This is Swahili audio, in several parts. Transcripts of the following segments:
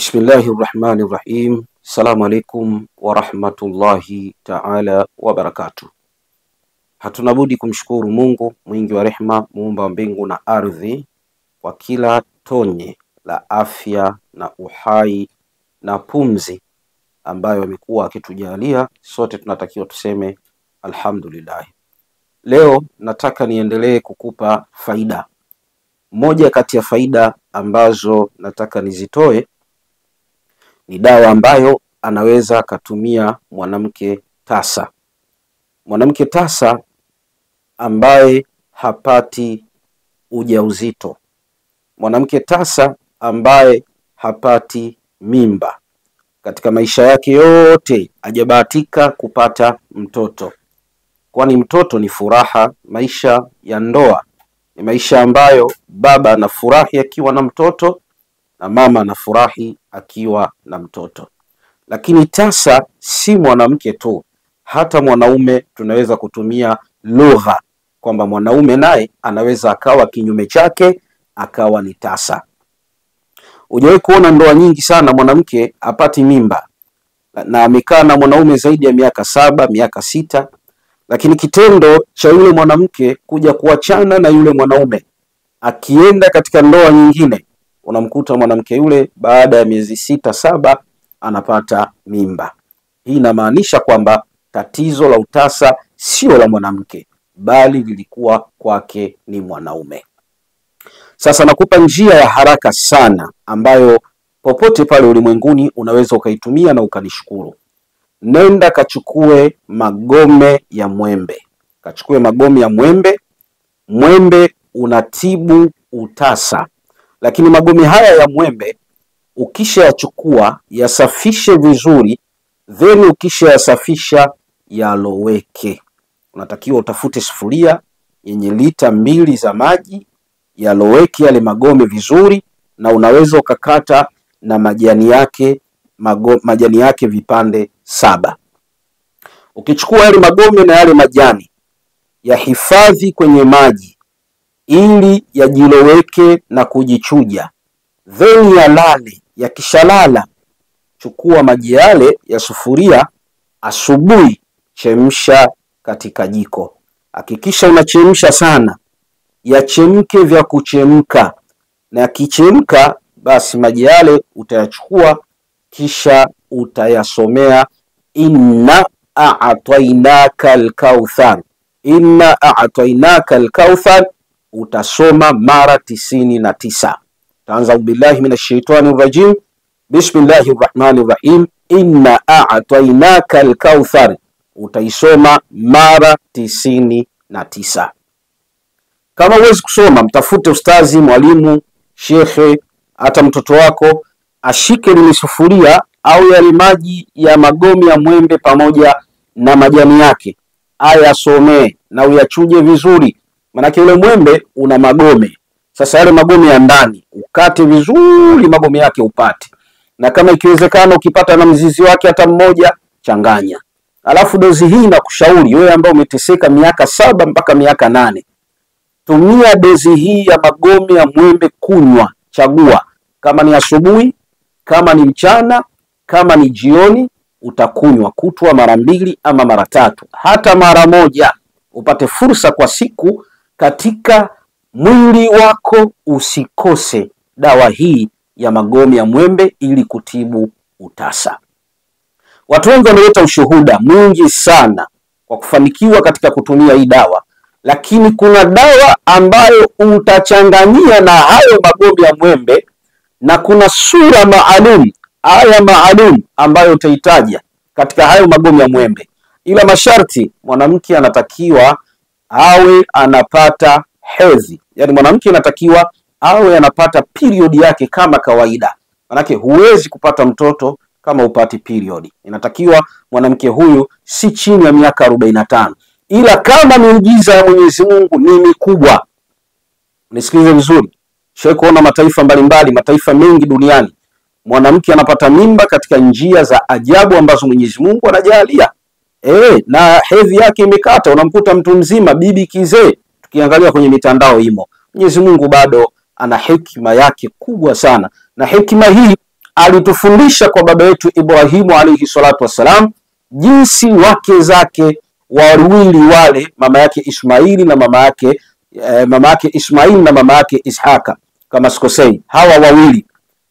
Bismillahirrahmanirrahim. Assalamu alaikum warahmatullahi taala wabarakatuh. Hatuna budi kumshukuru Mungu mwingi wa rehema, muumba wa mbingu na ardhi, kwa kila tonye la afya na uhai na pumzi ambayo amekuwa akitujalia. Sote tunatakiwa tuseme alhamdulillah. Leo nataka niendelee kukupa faida. Moja kati ya faida ambazo nataka nizitoe ni dawa ambayo anaweza akatumia mwanamke tasa. Mwanamke tasa ambaye hapati ujauzito, mwanamke tasa ambaye hapati mimba, katika maisha yake yote hajabahatika kupata mtoto. Kwani mtoto ni furaha. Maisha ya ndoa ni maisha ambayo baba anafurahi akiwa na mtoto na mama anafurahi akiwa na mtoto. Lakini tasa si mwanamke tu, hata mwanaume tunaweza kutumia lugha kwamba mwanaume naye anaweza akawa kinyume chake, akawa ni tasa. Hujawahi kuona ndoa nyingi sana mwanamke hapati mimba na amekaa na mwanaume zaidi ya miaka 7, miaka 6, lakini kitendo cha yule mwanamke kuja kuachana na yule mwanaume akienda katika ndoa nyingine, unamkuta mwanamke yule baada ya miezi 6, 7 anapata mimba. Hii inamaanisha kwamba tatizo la utasa sio la mwanamke, bali lilikuwa kwake ni mwanaume. Sasa nakupa njia ya haraka sana ambayo popote pale ulimwenguni unaweza ukaitumia na ukanishukuru. Nenda kachukue magome ya mwembe. Kachukue magome ya mwembe. Mwembe unatibu utasa. Lakini magome haya ya mwembe ukishayachukua yasafishe vizuri, then ukishayasafisha yaloweke. Unatakiwa utafute sufuria yenye lita 2 za maji, yaloweke yale magome vizuri, na unaweza ukakata na majani yake, majani yake vipande 7. Ukichukua yale magome na yale majani, yahifadhi kwenye maji ili yajiloweke na kujichuja, then yalale. Yakishalala, chukua maji yale ya sufuria, asubuhi chemsha katika jiko. Hakikisha unachemsha sana, yachemke vya kuchemka, na yakichemka basi maji yale utayachukua kisha utayasomea inna a'tainaka al-kauthar. Inna a'tainaka al-kauthar utasoma mara 99. Taanza billahi minashaitani rajim, bismillahir rahmanir rahim, inna a'tainaka al-kauthar, utaisoma mara 99. Kama huwezi kusoma, mtafute ustazi, mwalimu, shekhe, hata mtoto wako ashike lile sufuria au yale maji ya magome ya mwembe pamoja na majani yake, ayasomee na uyachuje vizuri. Manake ule mwembe una magome. Sasa yale magome ya ndani ukate vizuri magome yake upate, na kama ikiwezekana ukipata na mzizi wake hata mmoja, changanya. Alafu dozi hii nakushauri wewe ambao umeteseka miaka 7 mpaka miaka 8, tumia dozi hii ya magome ya mwembe kunywa. Chagua kama ni asubuhi, kama ni mchana, kama ni jioni, utakunywa kutwa mara 2 ama mara 3, hata mara 1, upate fursa kwa siku katika mwili wako. Usikose dawa hii ya magome ya mwembe ili kutibu utasa. Watu wengi wameleta ushuhuda mwingi sana kwa kufanikiwa katika kutumia hii dawa, lakini kuna dawa ambayo utachanganyia na hayo magome ya mwembe, na kuna sura maalum, aya maalum ambayo utaitaja katika hayo magome ya mwembe. Ila masharti, mwanamke anatakiwa awe anapata hedhi, yani mwanamke anatakiwa awe anapata period yake kama kawaida. Manake huwezi kupata mtoto kama upati period. Inatakiwa mwanamke huyu si chini ya miaka 45. Ila kama miujiza ya Mwenyezi Mungu ni mikubwa, nisikilize vizuri. Nishawahi kuona mataifa mbalimbali, mataifa mengi duniani, mwanamke anapata mimba katika njia za ajabu ambazo Mwenyezi Mungu anajalia. Na hedhi yake imekata, unamkuta mtu mzima, bibi kizee, tukiangalia kwenye mitandao imo. Mwenyezi Mungu bado ana hekima yake kubwa sana, na hekima hii Alitufundisha kwa baba yetu Ibrahimu alayhi salatu wassalam jinsi wake zake wawili wale, mama yake Ismaili na mama yake Ismaili na mama yake Ishaka kama sikosei, hawa wawili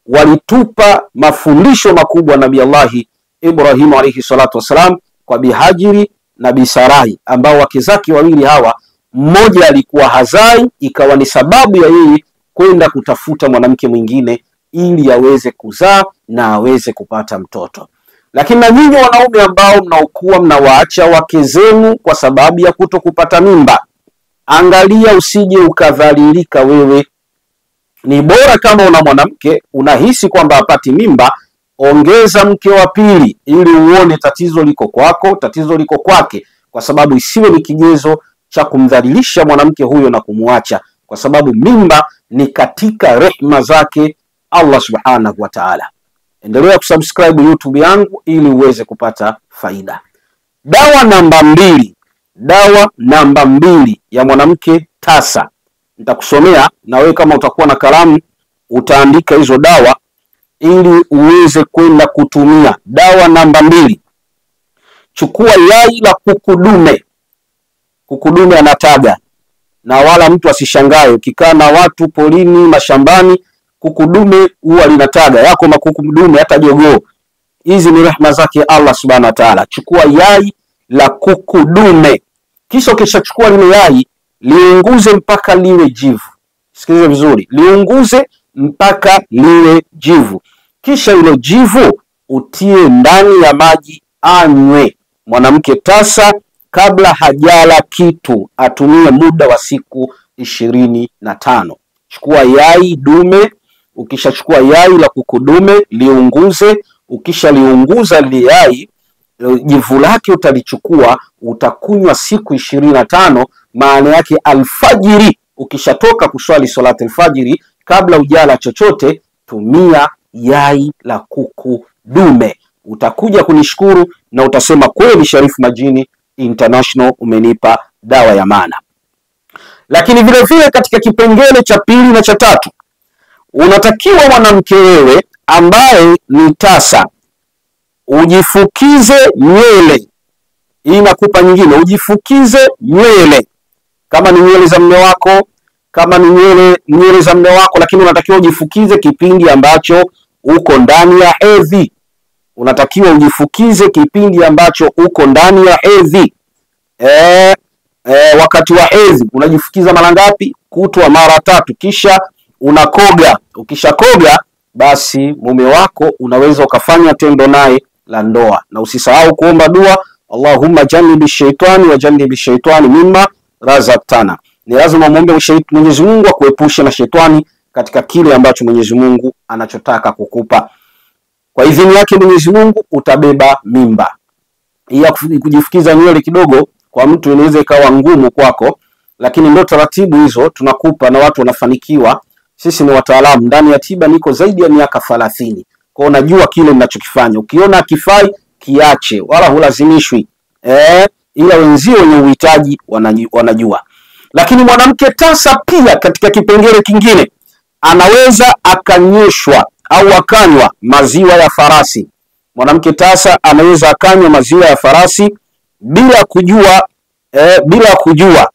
walitupa mafundisho makubwa Nabii Allahi Ibrahimu alayhi salatu wassalam kwa Bihajiri na Bisarai, ambao wake zake wawili hawa, mmoja alikuwa hazai, ikawa ni sababu ya yeye kwenda kutafuta mwanamke mwingine ili aweze kuzaa na aweze kupata mtoto. Lakini na nyinyi wanaume ambao mnaokuwa mnawaacha wake zenu kwa sababu ya kutokupata mimba, angalia usije ukadhalilika wewe. Ni bora kama una mwanamke unahisi kwamba hapati mimba, ongeza mke wa pili ili uone tatizo liko kwako, tatizo liko kwake, kwa sababu isiwe ni kigezo cha kumdhalilisha mwanamke huyo na kumuacha, kwa sababu mimba ni katika rehma zake Allah subhanahu wa ta'ala. Endelea kusubscribe YouTube yangu ili uweze kupata faida. Dawa namba mbili, dawa namba mbili ya mwanamke tasa. Nitakusomea na wewe kama utakuwa na kalamu utaandika hizo dawa ili uweze kwenda kutumia. Dawa namba mbili, chukua yai la kukudume. Kukudume anataga, na wala mtu asishangae ukikaa na watu polini, mashambani, kukudume huwa linataga. Yako makukudume hata jogoo. Hizi ni rehma zake Allah subhanahu wa ta'ala. Chukua yai la kukudume, kisha ukishachukua lile yai liunguze mpaka liwe jivu. Sikiliza vizuri, liunguze mpaka liwe jivu. Kisha ile jivu utie ndani ya maji anywe. Mwanamke tasa kabla hajala kitu atumie muda wa siku 25. Chukua yai dume, ukishachukua yai la kukudume liunguze, ukishaliunguza lile yai jivu lake utalichukua utakunywa siku 25. Maana yake alfajiri, ukishatoka kuswali salati alfajiri, kabla hujala chochote, tumia yai la kuku dume. Utakuja kunishukuru na utasema kweli Sharifu Majini International umenipa dawa ya maana. Lakini vile vile katika kipengele cha pili na cha tatu, unatakiwa mwanamke wewe ambaye ni tasa ujifukize nywele. Hii nakupa nyingine, ujifukize nywele. Kama ni nywele za mume wako, kama ni nywele za mume wako, lakini unatakiwa ujifukize kipindi ambacho uko ndani ya hedhi. Unatakiwa ujifukize kipindi ambacho uko ndani ya hedhi. Wakati wa hedhi unajifukiza mara ngapi? Kutwa mara tatu, kisha unakoga. Ukishakoga basi mume wako unaweza ukafanya tendo naye la ndoa. Na usisahau kuomba dua, Allahumma jannibi shaitani wa jannibi shaitani mimma razaktana. Ni lazima muombe Mwenyezi Mungu akuepushe na shetani katika kile ambacho Mwenyezi Mungu anachotaka kukupa. Kwa idhini yake Mwenyezi Mungu utabeba mimba. Hii ya kujifukiza nywele kidogo kwa mtu inaweza ikawa ngumu kwako, lakini ndio taratibu hizo tunakupa na watu wanafanikiwa. Sisi ni wataalamu ndani ya tiba, niko zaidi ya miaka 30. Kwa hiyo najua kile ninachokifanya. Ukiona hakifai kiache, wala hulazimishwi. Ila wenzio wenye uhitaji wanajua. Lakini mwanamke tasa pia katika kipengele kingine anaweza akanyeshwa au akanywa maziwa ya farasi. Mwanamke tasa anaweza akanywa maziwa ya farasi bila kujua, bila kujua.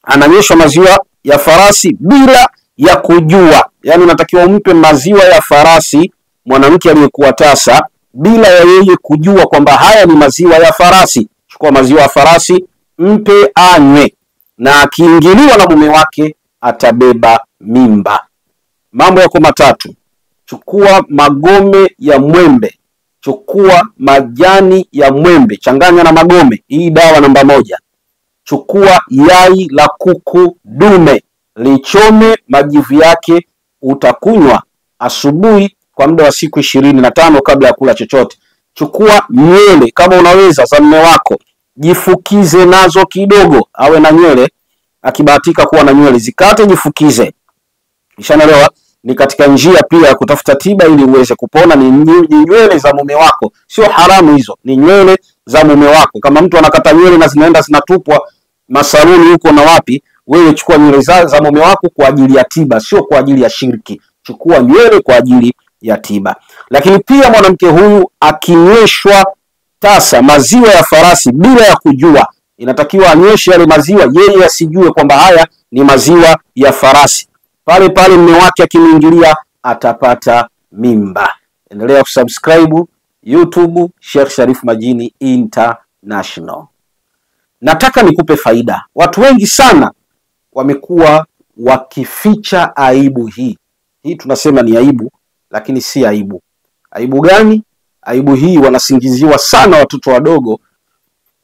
Ananyeshwa maziwa ya farasi bila ya kujua. Yaani unatakiwa umpe maziwa ya farasi mwanamke aliyekuwa tasa bila ya yeye kujua kwamba haya ni maziwa ya farasi. Chukua maziwa ya farasi mpe anywe, na akiingiliwa na mume wake atabeba mimba. Mambo yako matatu: chukua magome ya mwembe, chukua majani ya mwembe, changanya na magome, hii dawa namba 1. Chukua yai la kuku dume, lichome majivu yake, utakunywa asubuhi kwa muda wa siku 25 kabla ya kula chochote. Chukua nywele kama unaweza za mume wako, jifukize nazo kidogo, awe na nywele, akibahatika kuwa na nywele zikate, jifukize. Ishaelewa? Ni katika njia pia ya kutafuta tiba ili uweze kupona. Ni nywele za mume wako, sio haramu hizo, ni nywele za mume wako. Kama mtu anakata nywele na zinaenda zinatupwa masaluni huko na wapi, wewe chukua nywele za mume wako kwa ajili ya tiba, sio kwa ajili ya shirki. Chukua nywele kwa ajili ya tiba. Lakini pia mwanamke huyu akinyweshwa tasa maziwa ya farasi bila ya kujua, inatakiwa anyweshe yale maziwa, yeye asijue kwamba haya ni maziwa ya farasi. Pale pale mume wake akimwingilia atapata mimba. Endelea kusubscribe YouTube Sheikh Sharif Majini International. Nataka nikupe faida. Watu wengi sana wamekuwa wakificha aibu hii. Hii tunasema ni aibu, lakini si aibu. Aibu gani? Aibu hii wanasingiziwa sana watoto wadogo,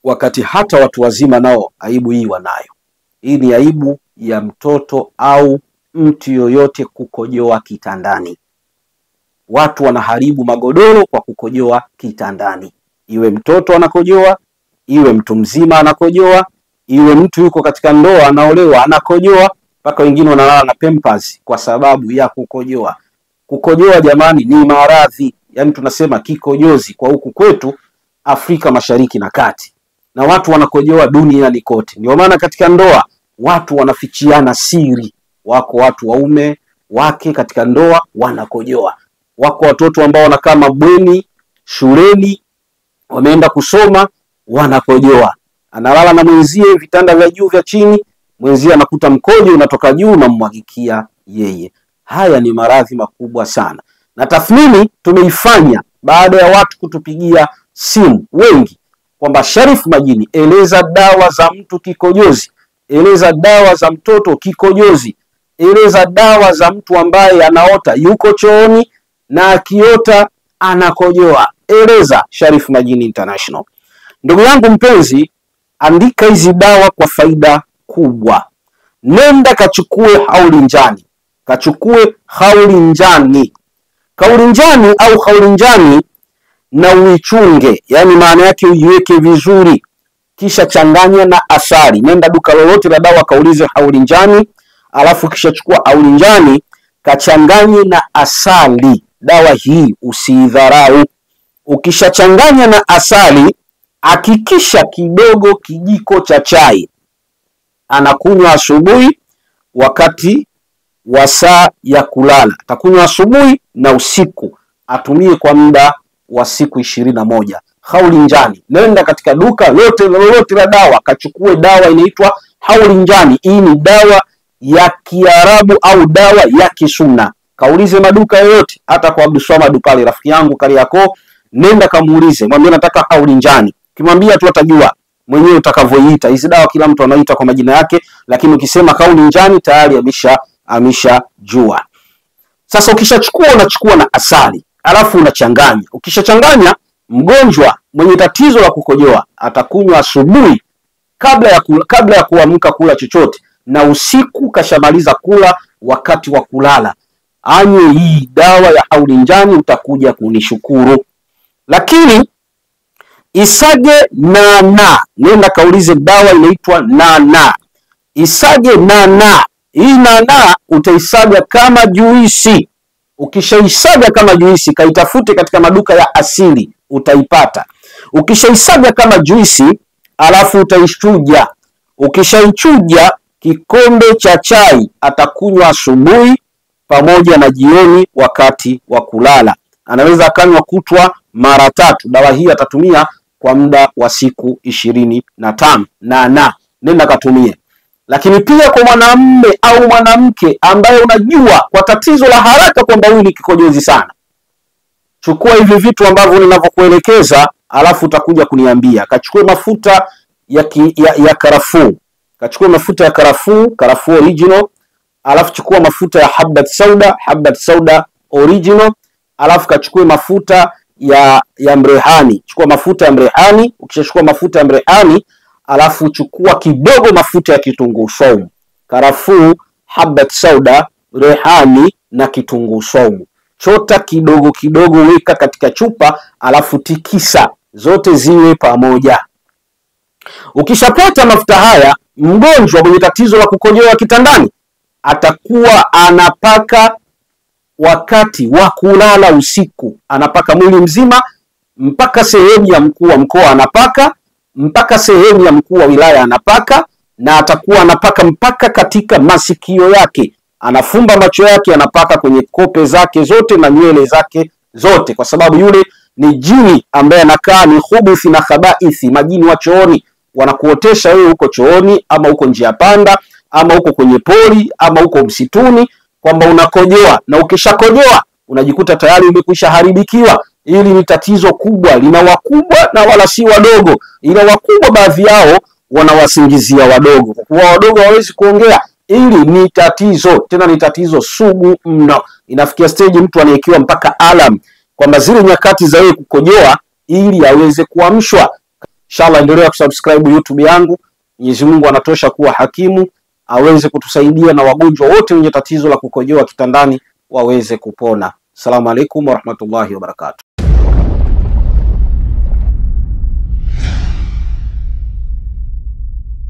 wakati hata watu wazima nao aibu hii wanayo. Hii ni aibu ya mtoto au mtu yoyote kukojoa kitandani. Watu wanaharibu magodoro kwa kukojoa kitandani. Iwe mtoto anakojoa, iwe mtu mzima anakojoa, iwe mtu yuko katika ndoa anaolewa anakojoa, mpaka wengine wanalala na pampers kwa sababu ya kukojoa. Kukojoa jamani ni maradhi, yani tunasema kikojozi kwa huku kwetu Afrika Mashariki na Kati. Na watu wanakojoa duniani kote. Ndio maana katika ndoa watu wanafichiana siri. Wako watu waume wake katika ndoa wanakojoa. Wako watoto ambao wanakaa mabweni, shuleni, wameenda kusoma, wanakojoa. Analala na mwenzie vitanda vya juu vya chini, mwenzie anakuta mkojo unatoka juu unamwagikia yeye. Haya ni maradhi makubwa sana. Na tathmini tumeifanya baada ya watu kutupigia simu wengi kwamba Sharif Majini, eleza dawa za mtu kikojozi, eleza dawa za mtoto kikojozi, eleza dawa za mtu ambaye anaota yuko chooni na akiota anakojoa. Eleza Sharif Majini International. Ndugu yangu mpenzi, andika hizi dawa kwa faida kubwa. Nenda kachukue hauli njani. Kachukue hauli njani. Kauli njani au hauli njani na uichunge, yani maana yake uiweke vizuri, kisha changanya na asali. Nenda duka lolote la dawa kaulize hauli njani, alafu kisha chukua hauli njani kachanganye na asali. Dawa hii usiidharau. Ukishachanganya na asali, hakikisha kidogo kijiko cha chai anakunywa asubuhi wakati wa saa ya kulala. Atakunywa asubuhi na usiku, atumie kwa muda wa siku 21. Hauli njani. Nenda katika duka lote lolote la dawa, kachukue dawa inaitwa hauli njani. Hii ni dawa ya Kiarabu au dawa ya Kisunna. Kaulize maduka yoyote, hata kwa Abdulswamad pale rafiki yangu Kariakoo, nenda kamuulize, mwambie nataka hauli njani. Kimwambia tu atajua mwenyewe utakavyoiita. Hizi dawa kila mtu anaita kwa majina yake, lakini ukisema hauli njani tayari ameshajua. Sasa ukishachukua, unachukua na asali, alafu unachanganya. Ukishachanganya, mgonjwa mwenye tatizo la kukojoa atakunywa asubuhi kabla ya kuamka kula chochote, na usiku kashamaliza kula wakati wa kulala anywe hii dawa ya hauli njani, utakuja kunishukuru. Lakini isage nana, nenda kaulize dawa inaitwa nana. Isage nana. Hii nana utaisaga kama juisi. Ukishaisaga kama juisi, kaitafute katika maduka ya asili utaipata. Ukishaisaga kama juisi, alafu utaichuja. Ukishaichuja, kikombe cha chai atakunywa asubuhi pamoja na jioni wakati wa kulala. Anaweza akanywa kutwa mara 3. Dawa hii atatumia kwa muda wa siku 25. Na nenda katumie. Lakini pia kwa mwanamume au mwanamke ambaye unajua kwa tatizo la haraka kwamba huyu ni kikojozi sana, chukua hivi vitu ambavyo ninavyokuelekeza, alafu utakuja kuniambia. Kachukue mafuta ya karafuu. Kachukue mafuta ya karafuu, karafuu original. Alafu chukua mafuta ya habbat sauda, habbat sauda original. Alafu kachukue mafuta ya mrehani. Chukua mafuta ya mrehani. Ukishachukua mafuta ya mrehani, alafu chukua kidogo mafuta ya kitunguu saumu. Karafuu, habbat sauda, rehani na kitunguu saumu. Chota kidogo kidogo, weka katika chupa, alafu tikisa zote ziwe pamoja. Ukishapata mafuta haya, mgonjwa mwenye tatizo la kukojoa kitandani atakuwa anapaka wakati wa kulala usiku. Anapaka mwili mzima mpaka sehemu ya mkuu wa mkoa anapaka, mpaka sehemu ya mkuu wa wilaya anapaka, na atakuwa anapaka mpaka katika masikio yake. Anafumba macho yake, anapaka kwenye kope zake zote na nywele zake zote, kwa sababu yule ni jini ambaye anakaa ni khubuthi na khabaithi, majini wa chooni. Wanakuotesha wewe huko chooni ama huko njia panda ama huko kwenye pori ama huko msituni, kwamba unakojoa, na ukishakojoa unajikuta tayari umekwisha haribikiwa. Hili ni tatizo kubwa, lina wakubwa na wala si wadogo, ila wakubwa baadhi yao wanawasingizia wadogo, kwa kuwa wadogo hawawezi kuongea. Hili ni tatizo, tena ni tatizo sugu mno. Inafikia stage mtu anaekiwa mpaka alarm kwamba zile nyakati za yeye kukojoa ili aweze kuamshwa. Inshallah, endelea kusubscribe YouTube yangu. Mwenyezi Mungu anatosha kuwa hakimu, aweze kutusaidia na wagonjwa wote wenye tatizo la kukojoa kitandani waweze kupona. Assalamu alaikum warahmatullahi wabarakatuh.